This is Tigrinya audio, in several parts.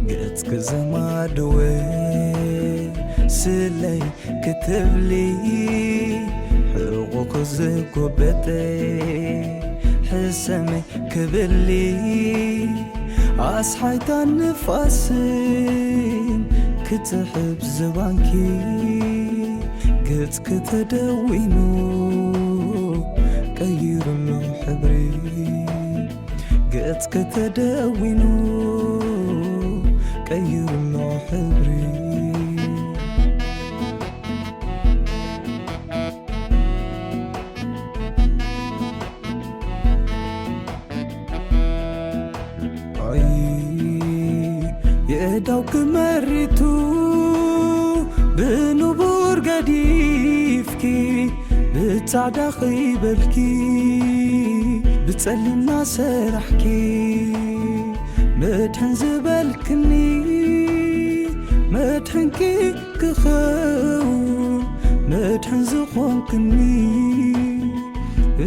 ገጽኪ ዘማድወ ስለይ ክትብሊ ሕቑኺ ዝጎበጠ ሕሰመይ ክብሊ ኣስሓይታ ንፋስን ክትሕብ ዝባንኪ ገጽኪ ተደዊኑ ቀይሩሎ ሕብሪ ገጽኪ ተደዊኑ ቀይሩሎ ሕብሪ ኣይ የእዳው ክመሪቱ ብንቡር ገዲፍኪ ብጻዕዳ ኸይበልኪ ብጸሊምና ሰራሕኪ መድሕን ዝበልክኒ መድሕንኪ ክኸውን መድሕን ዝኾንክኒ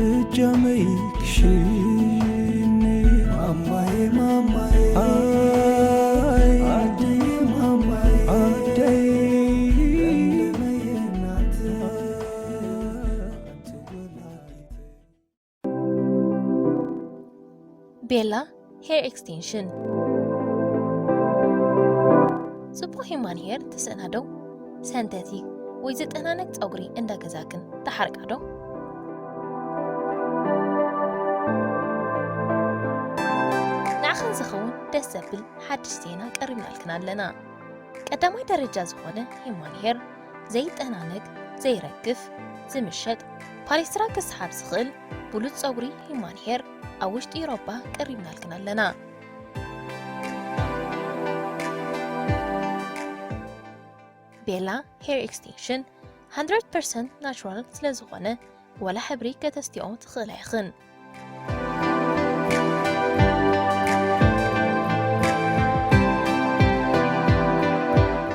እጃመይ ክሽኒ ማማዬ ማማዬ ኣይ ኣደይ ማማዬ ኣደይ ለምለመዬ እናት ቤላ ሄር ኤክስቴንሽን። ጽቡቕ ሂማን ሄር ትስእና ዶ? ሰንተቲክ ወይ ዝጠናነቅ ጸጉሪ እንዳ ገዛክን ትሓርቃ ዶ? ንዓኽን ዝኸውን ደስ ዘብል ሓድሽ ዜና ቀሪብናልክን ኣለና። ቀዳማይ ደረጃ ዝኾነ ሂማን ሄር ዘይጠናነግ፣ ዘይረግፍ፣ ዝምሸጥ፣ ፓሌስትራ ክስሓብ ዝኽእል ብሉጽ ጸጉሪ ሂማን ሄር ኣብ ውሽጢ ኤውሮጳ ቀሪብናልክን ኣለና። ቤላ ሄር ኤክስቴንሽን one hundred percent ናቹራል ስለ ዝኾነ ወላ ሕብሪ ከተስትዮ ትኽእላ ኢኽን።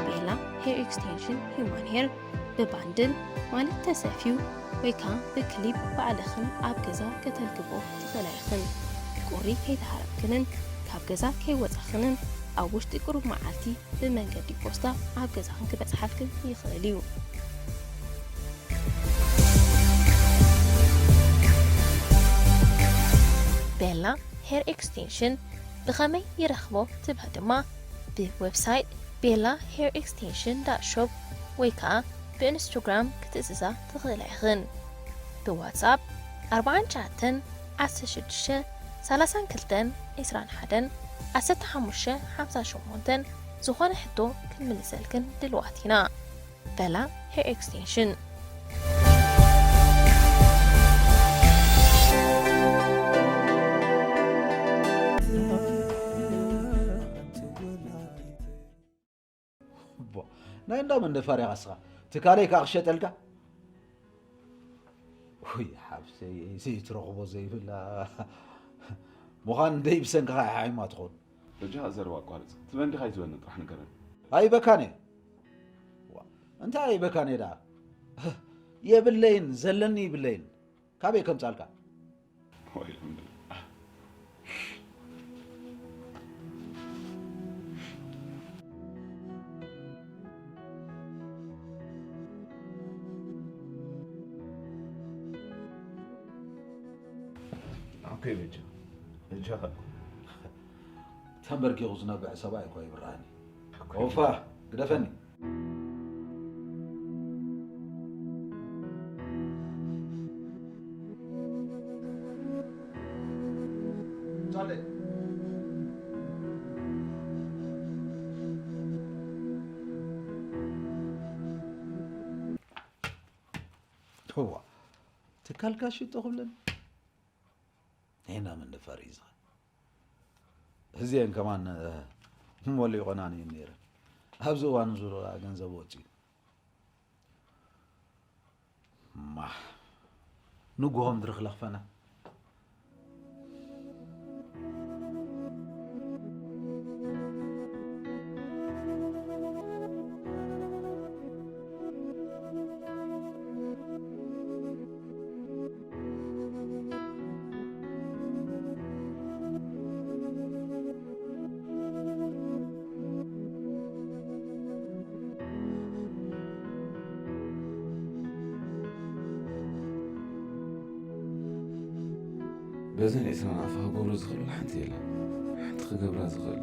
ቤላ ሄር ኤክስቴንሽን ሂውማን ሄር ብባንድል ማለት ተሰፍዩ ወይ ከዓ ብክሊፕ ባዕልኽን ኣብ ገዛ ከተልግቦ ትኽእላ ኢኽን። ቁሪ ከይተሃረምክንን ካብ ገዛ ከይወፃኽንን ኣብ ውሽጢ ቁሩብ መዓልቲ ብመንገዲ ፖስታ ኣብ ገዛኽን ክበፅሓልክን ይኽእል እዩ። ቤላ ሄር ኤክስቴንሽን ብኸመይ ይረኽቦ ትብሃል ድማ ብዌብሳይት ቤላ ሄር ኤክስቴንሽን ዳት ሾፕ ወይ ከዓ ብኢንስታግራም ክትእዝዛ ትኽእላ ኢኽን። ብዋትስኣፕ ኣርብዓን ትሽዓተን ዓሰርተ ሽዱሽተ ሰላሳን ክልተን ዒስራን ሓደን ዓሰርተ ሓሙሽተ ሓምሳ ሸሞንተን ዝኾነ ሕቶ ክንምልሰልክን ድልዋት ኢና። በላ ሄር ኤክስቴንሽን። እቦ፣ ናይ እንዳ መን ደፋር ኢኻ እስኻ? ትካለይ ከኣ ክሸጠልካ? ውይ ሓፍተይ፣ ዘይትረኽቦ ዘይብላ ምዃን ደይ ብሰንክኻ ኢኻ ሓይማ ትኸውን። በጃኻ ዘረባ ኣቋርጽ። ትበን ዲኻ ኣይትበን ጥራሕ ንገረኒ። ኣይበካን እየ። ዋ፣ እንታይ ኣይበካን እየ ደኣ? የብለይን፣ ዘለኒ ይብለይን። ካበይ ከምጻልካ? ወይ ኣምላኽ። ኦኬ፣ በጃ። በጃኻ። ተንበርኪኹ ዝነብዕ ሰብኣይ እኮ ይብርሃኒ። ኦፋ፣ ግደፈኒ። እዋ፣ ትካልካ ሽጦ ክብለኒ? ሄና ምን ንፈር እዩ ዝኸ? እዚአን ከማን መሊቆናን እየን ነይረን። ኣብዚ እዋን ዙሮ ገንዘብ ወፂኡ። ማሕ፣ ንግሆ ምድሪ ክለኽፈና። በዘን ኤስራን ኣፋ ክገብሮ ዝኽእል ሓንቲ የለን። ሓንቲ ክገብራ ዝኽእል።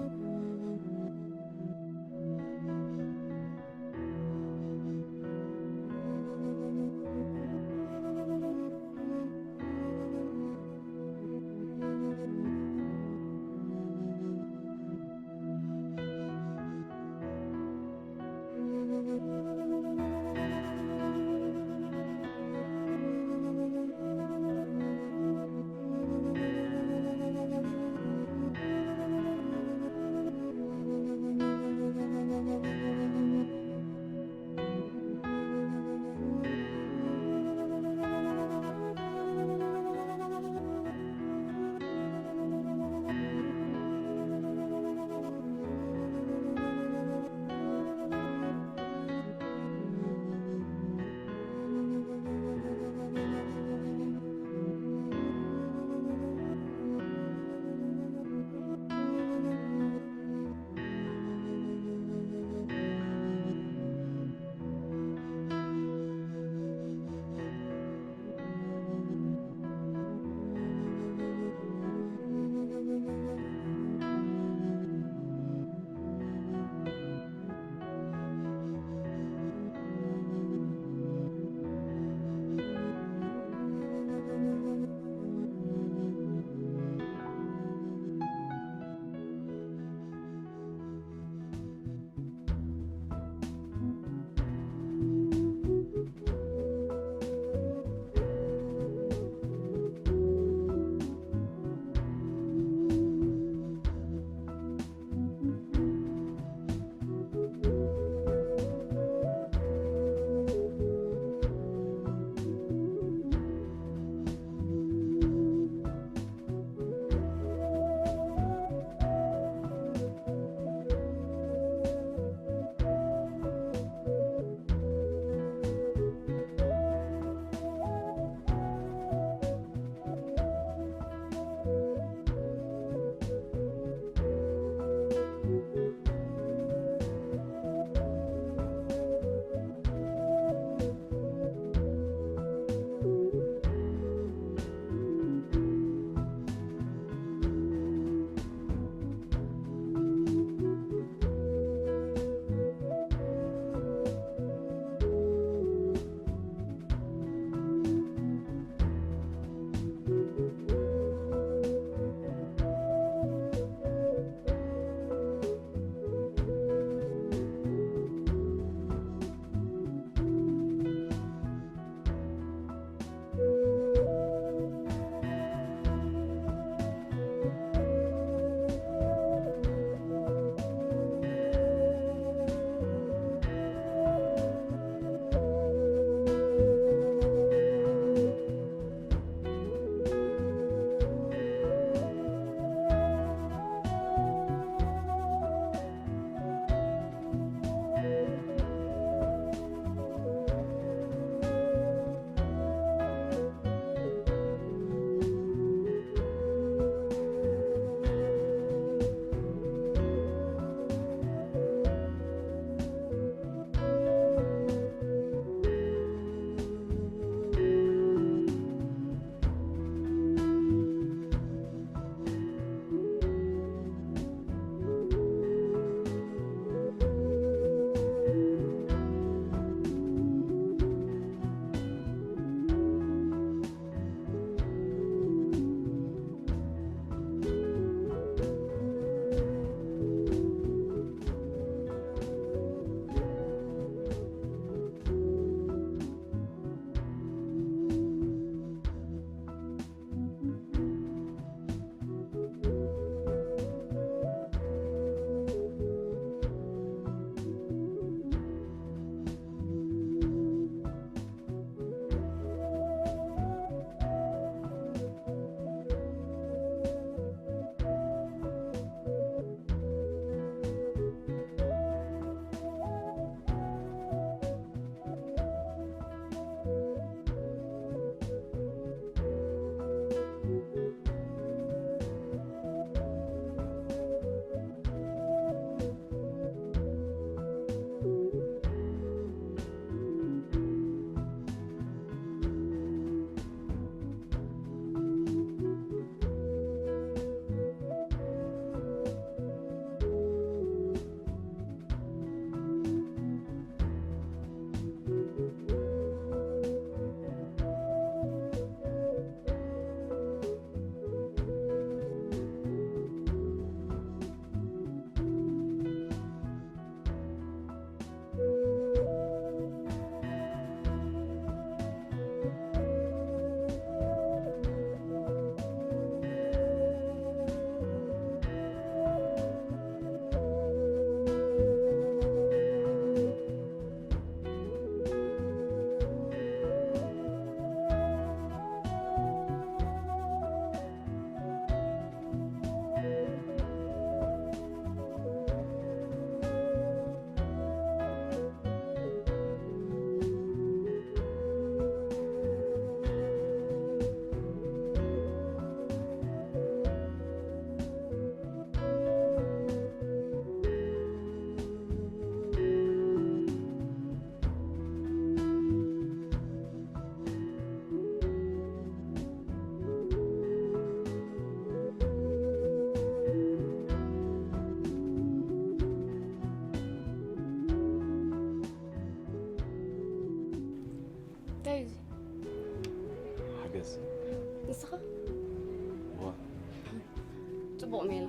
ጽቡቕ ሜላ።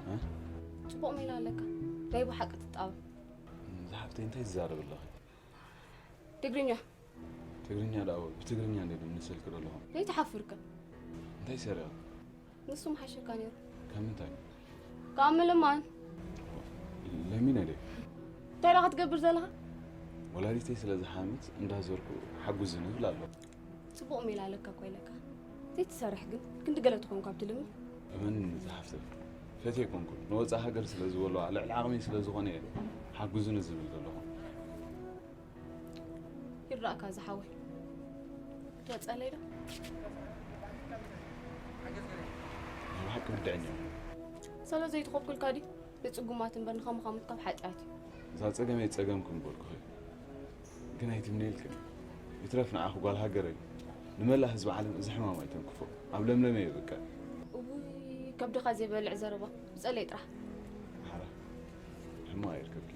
እ? ጽቡቕ ሜላ ኣለካ። ናይ ብሓቂ ትጣበ። ዝሓፍተይ እንታይ ትዛረብ ኣለኺ? ትግርኛ። ትግርኛ ደኣ ብትግርኛ እንደ ድምሰልክ ዘለኹ። ዘይትሓፍርከ። እንታይ ሰሪቐ? ንሱ ምሓሸካ ነይሩ። ካብ ምንታይ? ካብ ምልማን። ለሚን ኣደ። እንታይ ደኣ ክትገብር ዘለኻ? ወላዲተይ ስለ ዝሓመት እንዳዞርኩ ሓጉዝኒ ይብል ኣሎ። ጽቡቕ ሜላ ኣለካ እኮ ኢለካ። ዘይትሰርሕ ግን ክንዲ ገለ ትኾን ካብ ትልምን። እመን ዝሓፍተይ። ፈትየ ኣይኮንኩን። ንወጻኢ ሃገር ስለ ዝበልዋ ልዕሊ ዓቕሚ ስለ ዝኾነ እየ ሓጉዝኒ ዝብል ዘለኹ። ይረኣካ ዝሓወይ። ክትወጸለይ ዶ? ናይ ብሓቂ ብድዐኛ። ሰለ ዘይትኸኩልካ ድዩ? ንጽጉማት እምበር ንኸምኻሙት ካብ ሓጢኣት እዩ። እዛ ጸገመይ ጸገምኩም በልኩኺ። ግን ኣይትምነይልክን። ይትረፍ ንዓኹ ጓል ሃገረይ። ንመላእ ህዝቢ ዓለም እዚ ሕማም ኣይተንክፎ። ኣብ ለምለመ የብቅዕ። እውይ፣ ከብድኻ ዘይበልዕ ዘረባ። ብጸለይ ጥራሕ። ሓራ። ሕማቕ ኣይርከብኪ።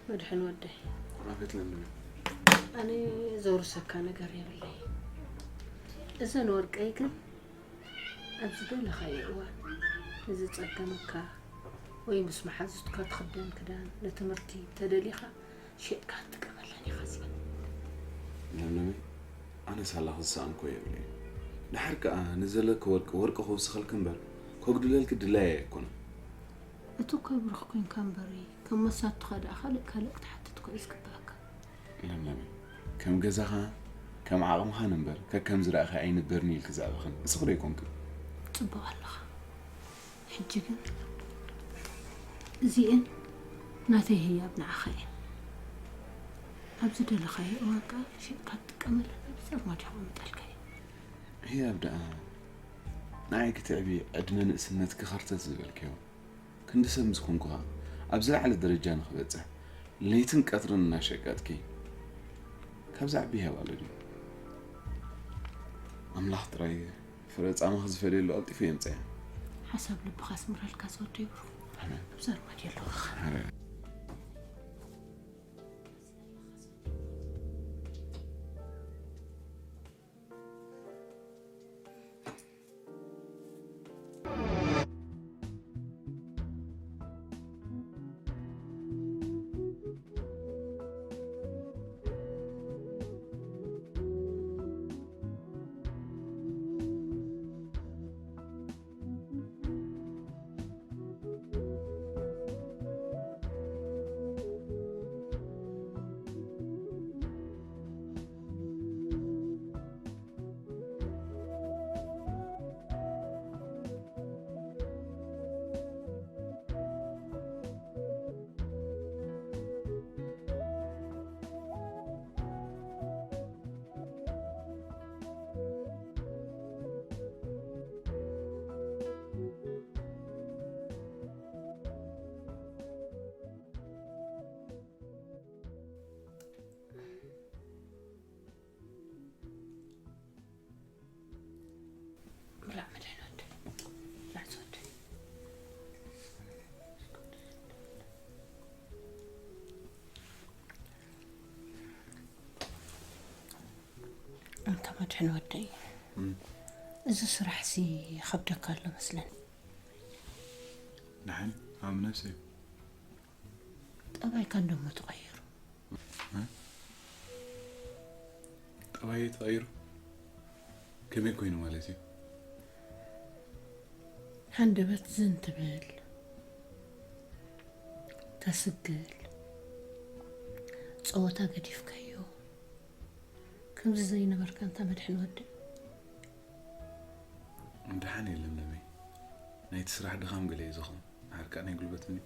መድሕን ወደይ። ኩራፌት ለምለም። ኣነ ዘውርሰካ ነገር የብለይ። እዘን ወርቀይ ግን ኣብ ዝደለኻዮ እዋን ንዝጸገመካ ወይ ምስ መሓዙትካ ትኽደን ክዳን፣ ንትምህርቲ ተደሊኻ ሸጥካ ትጥቀመለን ኢኻ እዚኣን። ለምለመይ፣ ኣነ ሳላ ክዝሰኣን እኮ የብለይን። ደሓር ከኣ ንዘለኪ ወርቂ፣ ወርቂ ክውስኸልኪ እምበር ከጉድለልኪ ድላየ ኣይኮነን። እቲ እኮ ብሩኽ ኮንካ እምበሪ፣ ከም መሳቱኻ ደኣ ካልእ ካልእ ክትሓትት እኮ እዩ ዝግብኣካ። ለምለመይ፣ ከም ገዛኻ ከም ዓቕምኻን እምበር ከከም ዝረኣኺ ኣይንበርን ኢልኪ ዘዕበኽን ንስኺ ዶ ኣይኮንክን? ጽቡቕ ኣለኻ። ሕጂ ግን እዚኤን ናተይ ህያብ ንዓኻ እየን። ኣብ ዝደለኻዮ እዋን ከኣ ሸጥካ ትጥቀመለን ኣብዚ ኣርማድዮ ከቐምጠልካ እየ። ህያብ ደኣ ንዓይ ክትዕቢ ዕድመ ንእስነትኪ ከርተት ዝበልክዮ። ክንዲ ሰብ ምስ ኮንኩ ኸኣ ኣብ ዝለዓለ ደረጃ ንኽበጽሕ ለይትን ቀትርን እናሸቀጥኪ ካብ ዝዓቢ ህያብ ኣሎ ድዩ? ኣምላኽ ጥራይ ፍረ ጻማኺ ዝፈለየሉ ቀልጢፉ የምጽኣ። ሓሳብ ልብኻ ኣስምረልካ ዝወደይ ብሩኽ። ኣሜን። ኣብዚ ኣርማድዮ ኣለዋኻ። ኣሜን። ብላዕ መድሕን ወደይ። ብላዕ ዝወደይ። ኣንታ መድሕን ወደይ፣ እም። እዚ ስራሕሲ ይኸብደካ ኣሎ መስለኒ። ደሓን፣ ኣብ ነፍሰይ። ጠባይካ እንደሞ ተቐይሩ። እ? ጠባየይ ተቐይሩ? ከመይ ኮይኑ ማለት እዩ? ሃንደበት ዝን ትብል፣ ተስግል፣ ጸወታ ገዲፍካዮ፣ ከምዚ ዘይነበርካ እንታ መድሕን ወደይ። ደሓን የለን ለመይ። ናይቲ ስራሕ ድኻም ገለ እዩ ዝኸውን። ደሓር ከኣ ናይ ጉልበት እንድዩ።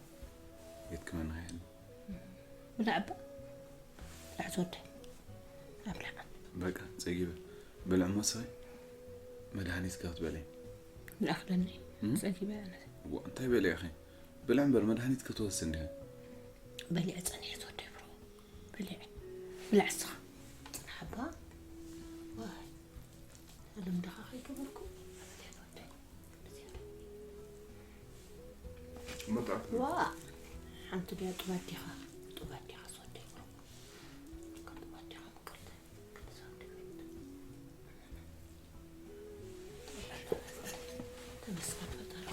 የድክመና ይህል። ብላዕ እባ። ብላዕ ዝወደይ። ኣብላዕ። በቃ፣ ጸጊበ። ብልዕ እሞ ሰይ። መድሃኒት ካብ ትበልዒ። ዝኣኽለኒ እም? ጸጊበ ኣነ። ዋ፣ እንታይ በልዒ ኢኺ? ብልዒ እምበር መድሃኒት ክትወስድ እንዲኺ። በሊዐ ጸኒሐ ዝወደይ ብሮ። በሊዐ። ብላዕ እስኻ። ጽናሕ እባ። ዋይ። ኣለም ደኻ ከይገበርኩ። መጣፍ። ዋ። ሓንቲ ድያ ጡባት ዲኻ? ጡባት ዲኻ ዝወደይ ብሮ። ካብ ጡባት ዲኻ ምቅርቲ። ተመስገን ፈጣሪ።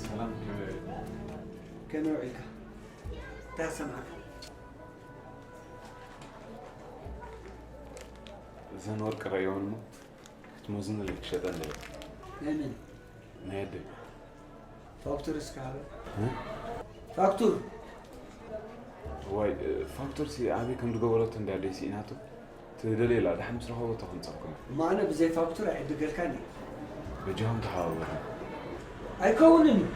ሰላም፣ ከመይ ውዒልካ? ከመይ ውዒልካ? እንታይ ኣሰማዕካ? እዘን ወርቂ ረእዮን እሞ ክትመዝነለይ ክሸጠለይ። ናይ መን? ናይ ኣደይ። ፋክቱር እስከ ሃበ። እ? ፋክቱር። ዋይ፣ ፋክቱር ሲ ኣበይ ከም ዝገበረቶ እንድያ ኣደይ ስኢናቶ። ትደልየላ፣ ደሓን ምስ ረኸበቶ ከምጸልኩም። እሞ ኣነ ብዘይ ፋክቱር ኣይዕድገልካን እየ። በጃኹም ተሓባበሩ። ኣይከውንን እዩ።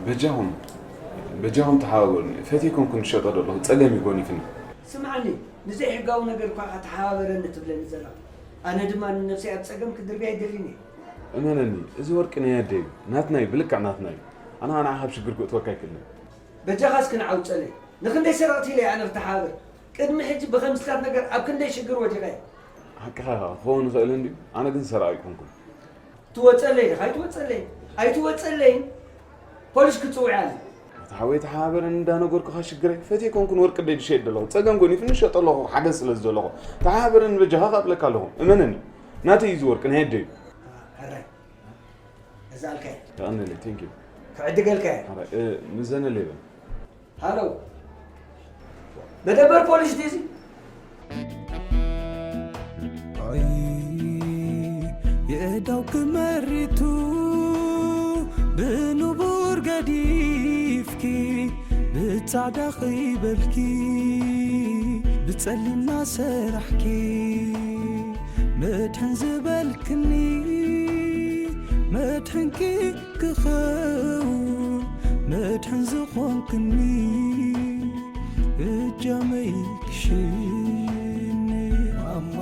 በጃኹም፣ በጃኹም ተሓባበሩኒ። ፈትየ ኣይኮንኩን ዝሸጦ ዘለኹ፣ ጸገም እዩ ጎኒፍኒ። ስምዓኒ፣ ንዘይሕጋዊ ነገር እኳ ኢኻ ተሓባበረኒ ትብለኒ ዘለኻ። ኣነ ድማ ንነብሰይ ኣብ ጸገም ክድርብያ ኣይደልን እየ። እመነኒ፣ እዚ ወርቂ ናይ ኣደይ እዩ። ናትና እዩ፣ ብልክዕ ናትና እዩ። ኣነ ንዓኻ ኣብ ሽግር ክእትወካ ኣይክእልን። በጃኻ እስኪ ንዓ ውፀለይ። ንኽንደይ ሰረቕቲ ኢለ ኣነ ክተሓባበር? ቅድሚ ሕጂ ብኸምስታት ነገር ኣብ ክንደይ ሽግር ወዲቐ እየ። ሓቅኻ ኢኻ፣ ክኸውን ይኽእል እንድዩ። ኣነ ግን ሰራቒ ኣይኮንኩን። ትወፀለይ ዲኻ? ኣይትወፀለይን። ኣይትወፀለይን። ፖሊስ ክፅውዕ ኣለ። ኣታ ሓወይ፣ ተሓባበረኒ፣ እንዳነገርኩኻ ሽግረይ። ፈትየ ኣይኮንኩን ወርቂ ኣደይ ዝሸይጥ ዘለኹ። ፀገም ጎኒፉኒ ዝሸጦ ኣለኹ፣ ሓገዝ ስለ ዝደለኹ። ተሓባበረኒ በጃኻ ክቐብለካ ኣለኹ። እመነኒ። ናተይ እዩ እዚ ወርቂ፣ ናይ ኣደይ እዩ። ሕራይ። እዛ ኣልካይ። የቐንየለይ፣ thank you። ክዕድገልካ እየ። ሓራይ፣ እ፣ ምዘነለይ በል። ሃሎ። መደበር ፖሊስ ድዩ እዚ? ኣይ የእዳው ክመሪቱ ብንቡር ገዲፍኪ ብጻዕዳ ኸይበልኪ ብጸሊም ናሰራሕኪ መድሕን ዝበልክኒ መድሕንኪ ክኸውን መድሕን ዝኾንክኒ እጃመይ ክሽኒ ማማ